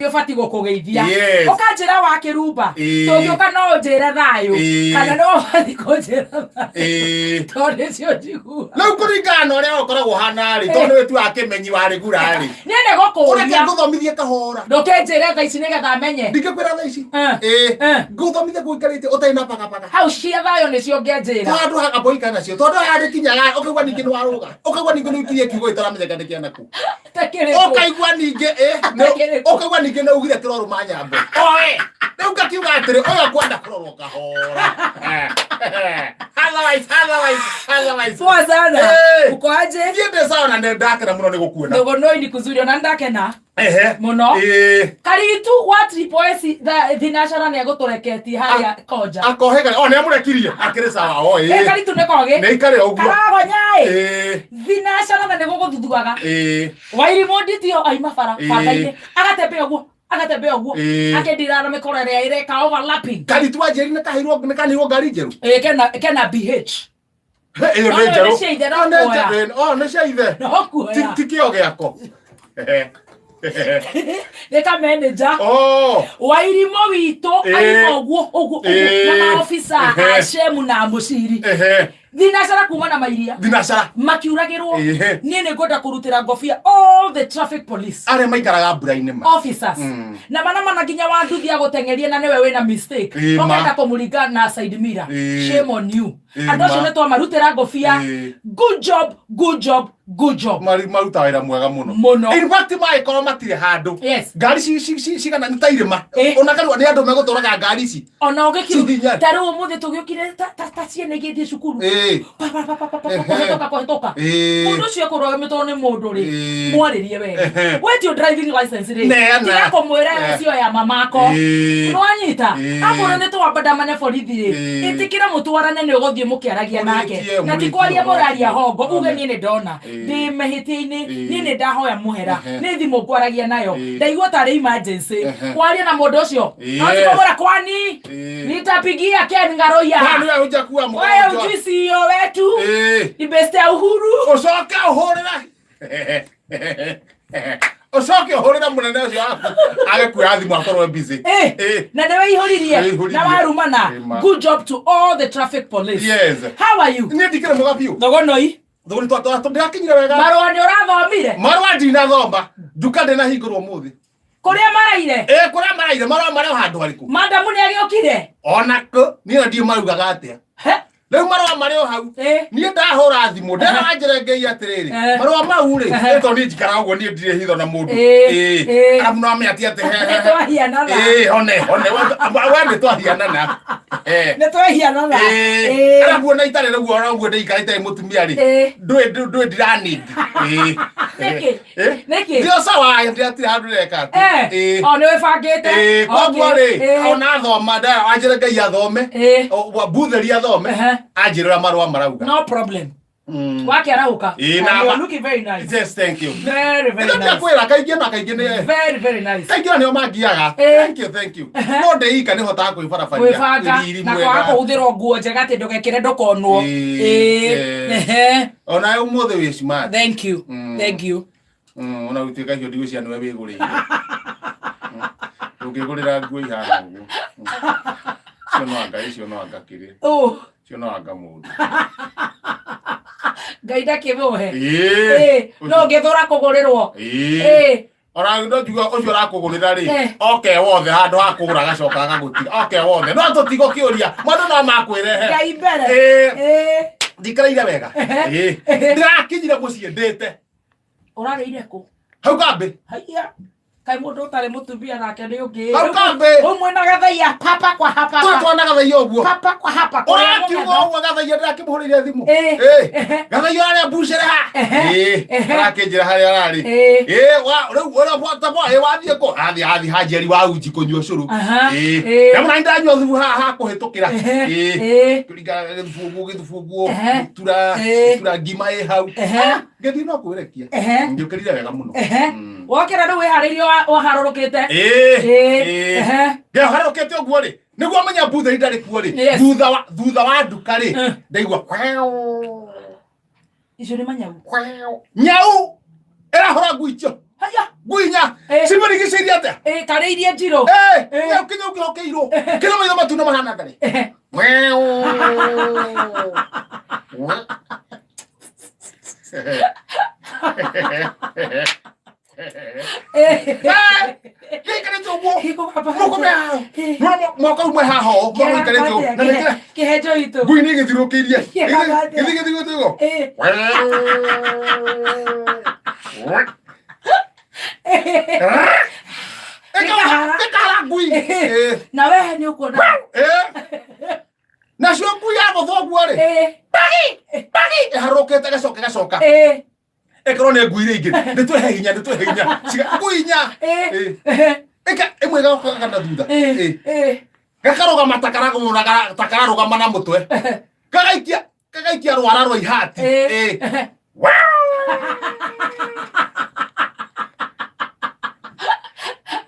Ũbatiĩ gũkũgeithia. Yes. Ũkanjĩra wa kĩrumba. Tũngĩũka no ũnjĩre thayũ. Kana no ũbatiĩ kũnjĩra thayũ. Tondũ nĩcio njiguaga. Rĩu kũringana na ũrĩa ũkoragwo hana rĩ, tondũ nĩ wĩtuaga kĩmenyi warĩ gura rĩ. Niĩ nĩ Ũreke gũkũria. ngũthomithie kahora. Ndũkĩnjĩre thaa ici nĩgetha menye. Ndingĩkwĩra thaa ici. Ngũthomithie gũikarĩte ũtarĩ na bagabaga. Hau cia thayũ nĩcio ũngĩanjĩra. Handũ haka mbũikara nacio tondũ handũ kinyaga ũkaigua ningĩ nĩ warũga, ũkaigua ningĩ nĩ ũikirie kiugo gĩtaramenyeka nĩ kĩa nakũ. Takĩrĩkũ? Ũkaigua ningĩ Takĩrĩkũ? ũkaigua ningĩ nĩ ugire kĩrorũma nyambo oe. Rĩu ngakiuga atĩrĩ, ũyũ akwenda kũrorwo kahora. Otherwise, otherwise, otherwise. Poa sana. Uko aje? Niĩ ndĩ sawa na nĩ ndakena mũno nĩ gũkuona. Ndogonoi ni kuzuri ona ndakena mũno. Karitu wa Triple S thinacana nĩ egũtũreketie harĩa Konja. Akohĩga o nĩ amũrekirie akĩrĩ sawa o Karitu nĩ kogĩ. Nĩ aikare ũguo. Karagonyaĩ. Thinacana na nĩ gũgũthuthuaga. Wairimũ nditio aima bara bata-inĩ agatembea ũguo, agatembea ũguo, akĩndira na mĩkoro ĩrĩa ĩreka overlapping. Karitu wa Njeri nĩ kaheirwo, nĩ kaneirwo ngari njerũ. Kena kena BH. Ĩyo No, nĩ no, njerũ. nĩ cia ithe, no Oh, nĩ kuoya. njerũ. Oh, nĩ cia ithe. No kuoya. Ti kĩo gĩako. Nĩ ka manager. Oh. Wairimũ witũ aima ũguo ũguo ũguo na maofisa a Shemu na Mũciri. Thinacara kuma na mairia. Thinacara. Makiuragĩrwo. Niĩ nĩ ngwenda kũrutĩra ngobia all the traffic police. Arĩa maikaraga mbura-inĩ ma. Officers. Na mana mana nginya wa nduthi agũteng'erie na nĩwe wĩna mistake. Ma. Ũkenda kũmũringa na side mirror. Shame on you. Andũ acio Ma. nĩ twamarutĩra ngobia. Good job, good job, good job. Maruta wĩra mwega mũno. Mũno. In fact mangĩkorwo matirĩ handũ. Yes. Ngari cigana nĩ ta irĩma. Ona karua nĩ andũ megũtwaraga ngari ici. Ona ũgĩkiu Cihinya. ta rĩu ũmũthĩ tũgĩũkire ta ciana igĩthiĩ cukuru. Pa, pa, pa, pa, pa, pa, kũhetũka, kũhetũka. Mũndũ ũcio ekũrũgamĩtwo nĩ mũndũ rĩ, mwarĩrie wega. Wetio driving license rĩ, Neana. tiga kũmwĩra ũcio ya mamako. Nĩwanyita? Akorwo nĩ twambandamane borithi rĩ, ĩtĩkĩra mũtwarane nĩ ũgũthiĩ mũkĩaragia nake. Mũrĩkie, Na ti mũrĩkie kwaria ũhoro mũraria ũcio. hongo, uge niĩ nĩ ndona. Ndĩ mahĩtia-inĩ, niĩ nĩ ndahoya mũhera. Nĩ thimũ ngwaragia nayo. Ndaigua tarĩ emergency. Kwaria na mũndũ ũcio. No ti kũmwĩra kwani nitapigia Ken Ngaroia. Kwani wewe hujakuwa Wewe mgonjwa? ujui CEO wetu. Ni best ya Uhuru. Ũcoke ũhũrĩre. Ũcoke ũhũrĩre mũnene ũcio waku agĩkuoya thimũ akorwo e busy. Na nĩ wĩihũririe Wĩihũririe. na warumana. Ma. Good job to all the traffic police. Yes. How are you? Niĩ ndikĩrĩ mwega biũ. Thogonoi. Thogori ndĩrakinyire wega. Marũa nĩ ũrathomire? Marũa ndinathoma. Nduka ndĩnahingũrwo ũmũthĩ. Kũrĩa maraire? Kũrĩa maraire, marũa marĩ o handũ harĩkũ? Madamu nĩ agĩũkire? Ona kũ, niĩ na ndiũ marugaga atĩa. Rĩu marũa marĩ o hau. Niĩ ndahũra thimũ, ndera wanjĩre Ngai atĩrĩrĩ, marũa mau rĩ, nĩ tondũ niĩ njikaraga ũguo, niĩ ndirĩ hitho na mũndũ. Arabu no amenye atĩ he, he, he. Nĩ twahianana. Hone, hone, we nĩ twahianana. Nĩ twahianana. Arabu ona itarĩ rĩu ona ũguo ndĩikara itarĩ mũtumia rĩ, ndũĩ ndiranindi. Nĩkĩ? Nĩkĩ? Ndio sawa, ndiatirĩ handũ ndĩreka atĩ. O nĩ wĩbangĩte? Koguo rĩ, ona thoma, wanjĩre Ngai athome, mbuthĩri athome, anjĩre ũrĩa marũa marauga. No problem. Wakĩarahũka. Ĩĩ, And na you are ma- looking very nice. Yes, thank you. Very, very Nĩkĩo nice. kwĩra kaingĩ na kaingĩ nĩ Very, very nice. Kaingĩ nĩo mangiaga. Thank you, thank you. No ndĩika nĩ hotaga kwĩbarabaria. Gwĩbanga Riri na mwega. kwaga kũhũthĩrwo nguo njega atĩ ndũgekĩre ndũkonwo. Ona ũmũthĩ wĩ smart. Thank you. Thank you. Ona gũtuĩka icio ndigũcia nĩwe wĩgũrĩire. Ndũngĩgũrĩra nguo ihana ũguo. Icio no anga, icio no anga kĩrĩa. Icio no anga mũndũ. Ngai ndakĩmũhe. No ũngĩthũra kũgũrĩrwo. Ona ndo njuga ũcio ũrakũgũrĩra rĩ, oke wothe handũ ha kũgũra agacoka agagũtiga. Oke wothe. No tũtigũkĩũria. Mandũ no makwĩrehe. Ngai mbere. Ndikareire wega. Ndĩrakinyire mũciĩ ndĩte. Ũrarĩire kũ? Hau kambĩ. Haiya. Kaĩ mũndũ ũtarĩ mũtumia nake nĩ ũngĩ. Hau kambĩ. Ũmwe na gathaia papa kwa hapa. Twa twana gathaia ũguo. Papa kwa hapa. Ũrakiuga ũguo gathaia ndĩrakĩmũhũrĩire thimũ. Gathaia ũrarĩa mbucĩrĩ ha? Arakĩnjĩra harĩa ararĩ. Rĩu ũrĩa bwata bwa, wathiĩ kũ? Athiĩ, athiĩ ha Njeri wa uji kũnyua ũcũrũ. Rĩu na ndanyua thubu haha ha kũhĩtũkĩra. Kũringana na gĩthubu ũguo, gĩthubu ũguo, mũtura, mũtura ngima ĩ hau. Ngĩthiĩ no kwĩrekia. Ngĩũkĩrire wega mũno. Wokĩra rĩu wĩharĩirie waharũrũkĩte. Ngĩharũrũkĩte ũguo rĩ, nĩguo menya mbuthĩri ndarĩ kuo rĩ. Thutha wa nduka rĩ, ndaigua kweo. Icio nĩ manyau. Kweo. Nyau ĩrahũra ngui icio. Haya. Ngui inya. Eh. Cimũrigicĩirie atĩa? Ĩ, karĩ iria njirũ. Eh, Eh. kĩu kĩnyau kĩhokeirwo. Kĩrĩ maitho matune mahana ngarĩ. Ehe. Eh. Gĩikarĩte ũguo. Gĩkũbaba. Moko me haha. Eh. Nĩwona moko ũmwe haha ũũ, moko ũikarĩte ũũ. Na nĩkĩra Kĩhenjo itũ. ngui nĩ ĩgĩthiũrũrũkĩirie. Kĩhaba atĩa? Gĩthiĩ gĩthiũrũrũkĩirie ũguo. Eh. Gĩkahara. Gĩkahara ngui. Eh. Na we nĩ ũkuona. Eh. Nacio ngui yagũthwo ũguo rĩ, Eh. bagi ĩharũrũkĩte ĩgacoka ĩgacoka. Eh. Ĩkorwo nĩ ngui iria ingĩ, nĩtwĩhe hinya, nĩtwĩhe hinya. Ngui inya. Eh. Eh. Ĩka ĩmwe ĩgacoka na thutha. Eh. Eh. Eh. Gakarũgama ta kararũgama ta kararũgama na mũtwe. Gagaikia gagaikia rwara rwa ihati. Eh. Eh.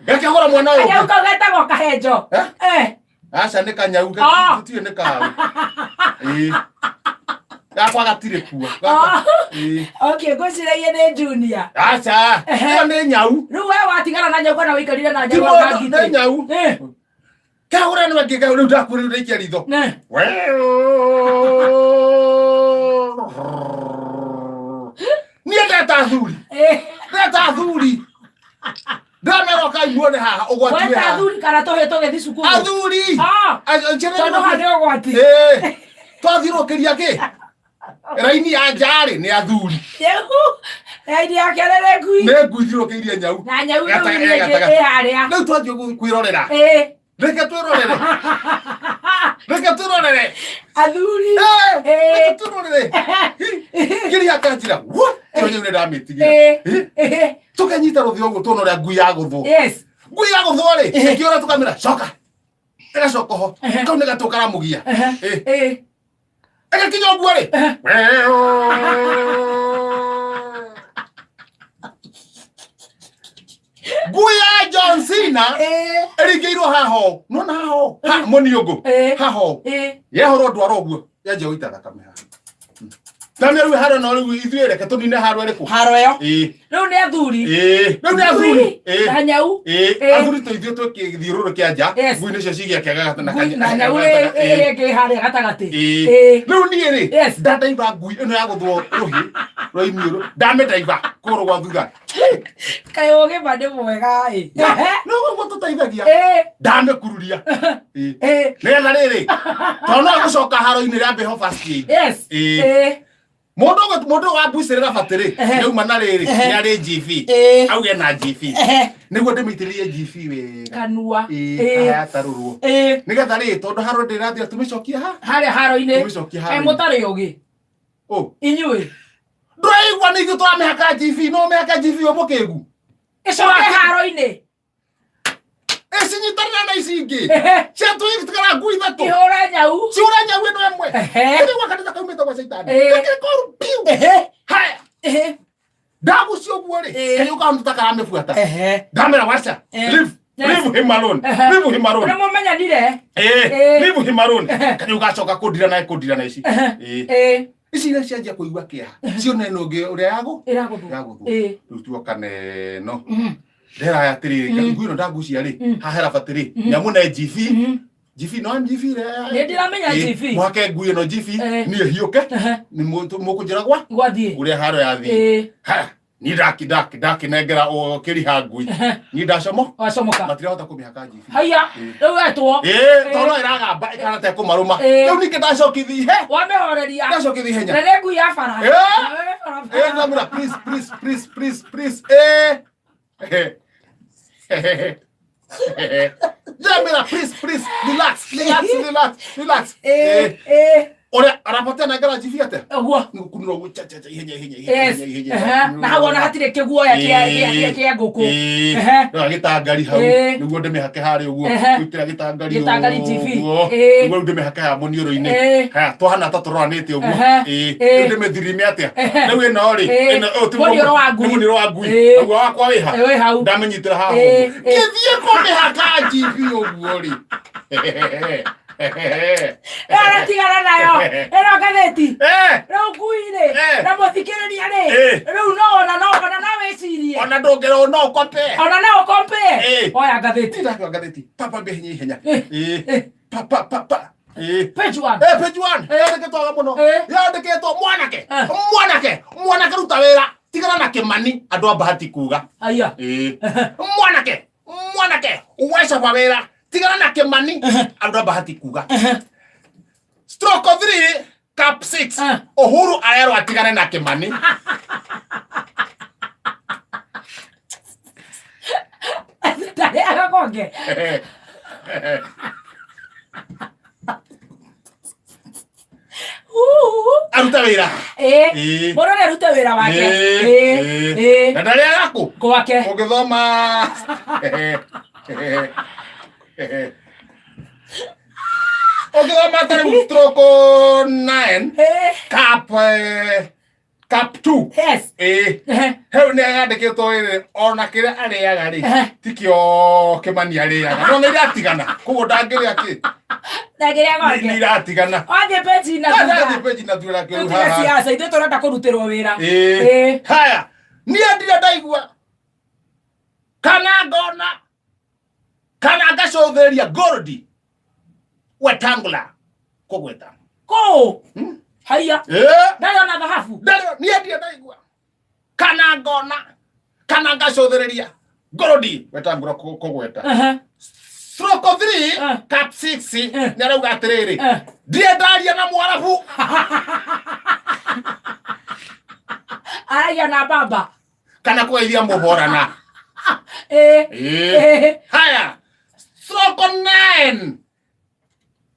Gakĩhũra mwana ũyũ. Kanyau kau getagwo kahenjo. Eh? Eh. Aca nĩ kanyau Ah. gatiũĩ nĩ kaũ. Ĩĩ. Gakwa gatirĩ kuo. Gakwa. Ah. Ĩĩ. Okay, ngwĩciragia nĩ junior. Aca. Ĩyo nĩ nyau. Rĩu we watigana na nyau kana wĩikarire na Ti nyau mũndũ, na nĩ ngitĩ? nyau. Eh. Kahũra nĩ wangĩ rĩu ndakuo rĩu ndaikia ritho. Ne. Niĩ ndeta athuri. Eh. Ndeta athuri. Ndamera ũkai muone haha ũgwati wĩ Weta haha. athuri kana tũhĩ tũgĩthiĩ cukuru. Athuri. Ah. Tondũ haha nĩ ũgwati. Ĩĩ. Twathiũrũrũkĩria kĩ? Raini ya nja-rĩ nĩ athuri. Rĩu raini ya kerĩ nĩ ngui. Nĩ ngui thiũrũrũkĩirie nyau. Na nyau rĩu Gata- ĩngĩ gatagatĩ. ĩ harĩa. Rĩu twathiĩ kwĩrorera. Eh. Reke twĩrorere. Reke twĩrorere. Athuri. Eh, Eh. reke twĩrorere. Kĩrĩa akanjĩra, "Wũ, ĩyo nyau nĩ ndamĩtigĩra." Eh. Eh, Eh. Tũkanyita rũthio ũguo tuona ũrĩa ngui yagũthwo. Yes. Ngui yagũthwo rĩ, ĩkĩũra tũkamĩra, "Coka." Ĩgacoka ho. Kau nĩ gatũ karamũgia. Eh. Eh. Ĩgakinya ũguo rĩ. Ngui ya John Cena Eh. ĩringĩirwo haha ũũ. Nĩwona haha ũũ? Ha, mũniũngũ. Eh. Haha ũũ. Eh. Yehorwo ndwara ũguo yanjia gũita thakame haha. Na nĩ rĩu haro no rĩu ithuĩ reke tũnine haro ĩrĩkũ? Haro ĩyo. Ĩĩ. Rĩu nĩ athuri. Ĩĩ. Rĩu nĩ athuri. Ĩĩ. Na nyau. Ĩĩ. Ĩĩ. Athuri tũ ithuĩ twĩkĩthiũrũrũkĩa kĩa nja. Yes. Ngui nĩcio cigĩake gatagatĩ na Ngui kanya- na nyau gatagatĩ. Ĩĩ. ĩrĩa ĩngĩ harĩa gatagatĩ. Ĩĩ. Ĩĩ. Rĩu niĩ rĩ, Yes. ndandaiba ngui ĩno ya gũthwo rũhĩ rwa iniũrũ, ndamĩndaiba kũgũrũ gwa thutha. Kaĩ ũgima nĩ mwega ĩ. No ũguo tũteithagia. Ĩĩ. Ndamĩkururia. Ĩĩ. Ĩĩ. Nĩgetha rĩrĩ, tondũ no gũcoka haro-inĩ rĩa mbĩho first aid. Yes. Ĩĩ. Ĩĩ. Mũndũ mũndũ wa mbucĩrĩra batĩrĩ Ehe. nĩauma na rĩrĩ Ehe. nĩ arĩ GV Ĩĩ. auge na GV Ehe. nĩguo ndĩmĩitĩrĩrie GV wega Kanua. Ĩĩ, Ĩĩ. haya tarũrwo Ĩĩ. nĩgetha rĩ tondũ haro ndĩrathira tũmĩcokie ha Harĩa haro-inĩ. Tũmĩcokie Kaĩ haro-inĩ. mũtarĩ ũgĩ. Ũ, Inyuĩ. ndũraigua nĩ ithuĩ tũramĩhaka GV no mĩhaka GV ũyũ mũkĩgu Ĩcoke haro-inĩ. ĩcinyitanĩra na ici ingĩ Ehe. ciatũtigara ngui ithatũ Ihũre nyau. ciũra nyau ĩno ĩmwe Ehe. kĩrĩ kanitha kaumĩte gwa caitani Ĩĩ. gakĩrĩ koru biũ Ehe. haya Ehe. ndagucia ũguo rĩ Ĩĩ. kanyau kau takaramĩbuata Ehe. ndamera wacha Eh. leave Yes. leave him alone Ehe. leave him alone Nĩ mũmenyanire. eh Eh. leave him alone Ehe. kanyau gacoka kũndira na kũndira na ici Ehe. eh Ĩĩ. ici iria cianjia kũigua kĩeha cione ĩno ũngĩ ũrĩa yagũ Ĩragũthwo. yagũthwo Ĩĩ. rĩu tuoka neno Mhm. nderaya atĩrĩrĩ Mm. ngui ĩno ndagucia rĩ Mm. haha hera batĩrĩ Mm. nyamũne GV Mhm. GV no GV rĩ Nĩ ndĩramenya GV. mwake ngui ĩno GV Eh. niĩ hiũke Ehe. nĩ mũkũnjĩra gwa Gwathiĩ. ũrĩa haro yathiĩ Ĩĩ. ha niĩ ndaki ndaki ndakinengera kĩriha ngui Ehe. niĩ ndacomo Wacomoka. matirahota kũmĩhaka GV Haiya. Ĩĩ. Rĩu wetwo. ĩĩ tondũ no ĩragamba ĩkana ta ĩkũmarũma Ĩĩ. rĩu ningĩ ndacokithi he Wamĩhoreria. ndacokithi ihenya Na nĩ ngui ya bara. Ĩĩ. Na we barabara. ĩĩ ndamwĩra please please please please please ĩĩ ndamwĩra please please relax relax relax relax Ĩĩ. ĩĩ Ĩĩ. ũrĩa arabatia nengera GV atĩa Ũguo. nĩ gũkunũra ũguo cha cha cha ihenya ihenya ihenya Yes. ihenya Ehe. Na hau ona hatirĩ kĩguoya kĩa ngũkũ. Ehe. Ehe. Gĩtangari hau Ĩĩ. nĩguo ndĩmĩhake harĩa ũguo Ehe. gwĩkĩra gĩtangari Gĩtangari TV. ũguo Ĩĩ. nĩguo rĩu ndĩmĩhake haha mũniũrũ-inĩ Ĩĩ. haya twahana ta tũroranĩte ũguo Ehe. Ĩĩ. Ĩĩ. Rĩu ndĩmĩthirime atĩa Ehe. rĩu ĩno rĩ Ĩĩ. ĩno ũyũ ti Mũniũrũ wa ngui. nĩ mũniũrũ wa ngui Ĩĩ. naguo wakwa wĩ ha Ĩĩ, wĩ hau. ndamĩnyitĩra haha Ĩĩ. ũguo Ĩĩ. ngĩthiĩ kũmĩhaka GV ũguo rĩ Ĩyo nayo ĩno ngathĩti. Eh, Rĩu ngui rĩ Eh. na mũthikĩrĩria rĩ, Eh. rĩu no ona no ona no wĩcirie, ona ndũngĩrwo no ũkope. Ona no ũkompee. Eh. Oya ngathĩti. Ndakĩoya ngathĩti papa mbia hinya ihenya. Eh. Eh. Eh. Pa pa pa pa. Eh. Page one. Eh, page one. Yandĩkĩtwo wega mũno. Eh. Yandĩkĩtwo mwanake. Eh. Mwanake, mwanake ruta wĩra. Tigana na Kimani andũ a Bahati kuga. Aya. Eh. Mwanake, mwanake, wecaba wĩra. Tigana na Kimani andũ a Bahati kuga. Stroke 3 cap 6. Eh. Uhuru arerwo atigane na Kimani. Ndarĩaga konge. Uhu. Aruta wĩra. Ĩĩ. Ĩĩ. Mũndũ nĩ arute wĩra wake. Ĩĩ. Ĩĩ. Ĩĩ. Ĩĩ. Na ndarĩaga kũ? Gwake. Ũngĩthoma ũngĩthoma ta rĩu stroke 9 Ĩĩ. cap cap 2. Yes. Ĩĩ. Ehe. Hau nĩ yandĩkĩtwo ĩrĩ ona kĩrĩa arĩaga rĩ, Ehe. tikĩo Kĩmani arĩaga no nĩ iratigana, koguo ndangĩrĩa kĩ. Ndangĩrĩa Nĩ gwake. iratigana. Wathiĩ page na Ndathiĩ thutha. page na thutha kĩu Tũtige haha. siasa, ithuĩ tũrenda kũrutĩrwo wĩra. Ĩĩ. Ĩĩ. Haya, niĩ ndirĩ ndaigua kana ngona kana ngacũthĩrĩria Gold Wetangula kũgweta. Kũũ. Haiya. Ĩĩ. Ndarĩ ona thahabu. Ndarĩ, niĩ ndirĩ ndaigua kana ngona kana ngacũthĩrĩria Gold Wetangula kũgweta. Ehe. Stroke 3 Eh. cap 6. Eh. Nĩ arauga atĩrĩrĩ, Eh. ndirĩ ndaria na Mwarabu. Aragia na baba. Kana kũgeithia mũborana. Ĩĩ. Ĩĩ. Ĩĩ. Haya, stroke 9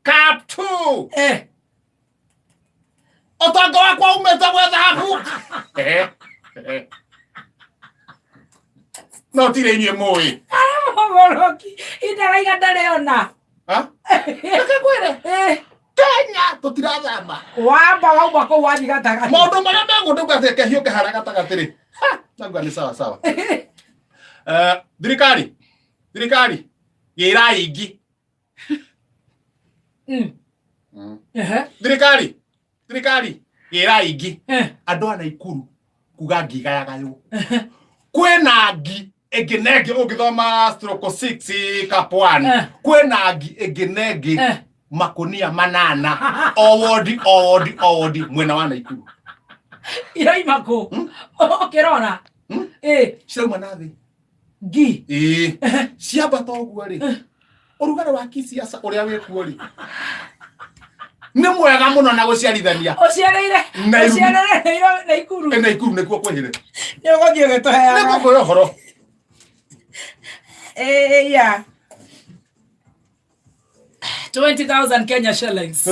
cap 2. Eh. Ũtonga wakwa umĩte gwĩ thahabu no tirĩ inyuĩ mũĩ. Mũgũrũki. Indaraiga ndarĩ ona. Ha? Reke ngwĩre, Ĩĩ. Kenya tũtirathama. Wamba wauma kũu wathiĩ gatagatĩ. Maũndũ marĩa megũndauga atĩ kehiũke harĩa gatagatĩ rĩ, ha, ndauga nĩ sawa sawa. Eh, thirikari, thirikari gĩrai ngi. Ehe. Thirikari, thirikari gĩrai ngi. Eh. Andũ a Naikuru kuga ngi igayagaywo kwĩna ngi ĩngĩ na ĩngĩ ũngĩthoma stroke 6 cap 1. Eh. Kwĩna ngi ĩngĩ na ĩngĩ. Eh. Makũnia manana o wodi o wodi o wodi mwena wa Naikuru. Iraima kũ? Ũkĩrora. Ĩĩ. Cirauma na thĩ. Ngi. Ĩĩ, ciambata ũguo rĩ, ũrugarĩ wa kisiasa ũrĩa wĩkuo rĩ nĩ mwega mũno na gũciarithania. Ũciarĩire. Nairobi. Ũciarĩire Naikuru. Ĩ, Naikuru nĩkuo kwĩhĩre. Nĩ ũgũthiĩ ũgĩtũheaga. Nĩkuo kwĩ ũhoro. Eh, yeah. 20,000 Kenya shillings.